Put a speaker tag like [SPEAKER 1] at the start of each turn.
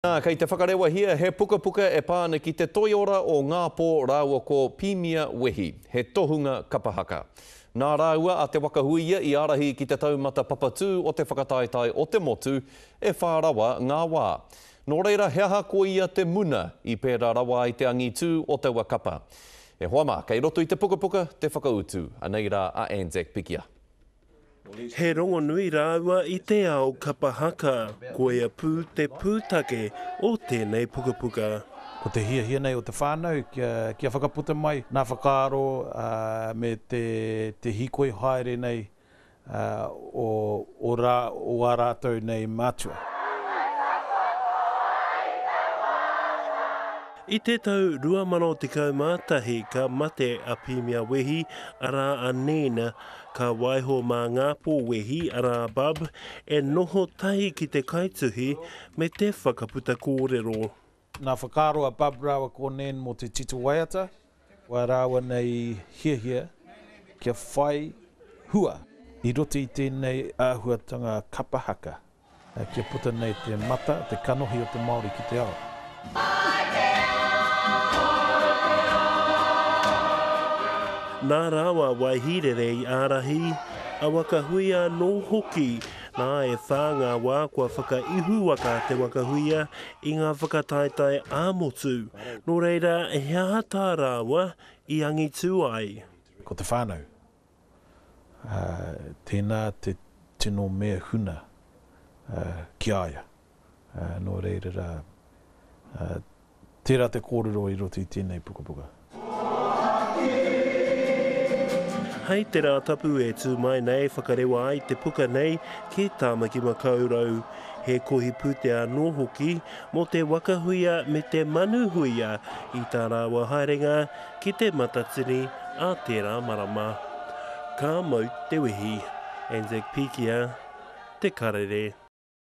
[SPEAKER 1] Nā, kei te whakarewahia he pukapuka e pā ana ki te toiora o Ngāpō rāua ko Pimia Wehi, he tohunga kapa haka. Nā rāua a Te Waka Huia i ārahi ki te taumata papatū o te whakataetae o te motu e whā rawa ngā wā. Nō reira, he aha koia te muna i pērā rawa ai te angitū o taua kapa? E hoa mā, kei roto i te pukapuka te whakautu. Anei rā a Anzac Pikia.
[SPEAKER 2] He rongonui rāua i te ao kapa haka, koia pū te pūtake o tēnei pukapuka.
[SPEAKER 3] Ko te hiahia nei o te whānau kia whakaputa mai nā whakaaro me te hīkoi haere nei o ā rātou nei mātua.
[SPEAKER 2] I te tau 2011 ka mate a Pimia Wehi, arā a Nina, Ka waiho mā ngā pōwehi, arā Bub, e noho tahi ki te kaituhi me te whakaputa kōrero.
[SPEAKER 3] Nā whakaaro a Bub rāua ko Nen mō te tito waiata, wā rāua nei hiahia kia whai hua i roto i tēnei āhuatanga kapa haka. Kia puta nei te mata, te kanohi o te Māori ki te ao.
[SPEAKER 2] Nā rāua a Waihīrere i ārahi, a Wakahuia anō hoki. Nā, e whā ngā wā kua whakaihuwaka te Wakahuia i ngā whakataetae ā-motu. Nō reira, he aha tā rāua i angitū ai?
[SPEAKER 3] Ko te whānau. Ā, tēnā te tino mea huna ki a ia. Ā, nō reira rā, ā, tērā te kōrero i roto i tēnei pukapuka.
[SPEAKER 2] Hei te Rātapu e tū mai nei whakarewa ai te puka nei ki Tāmaki Makaurau. He kohi pūtea anō hoki mō te waka huia me te manu huia i tā rāua haerenga ki Te Matatini ā tērā marama. Ka mau te wehi. Anzac Pikia, Te Karere.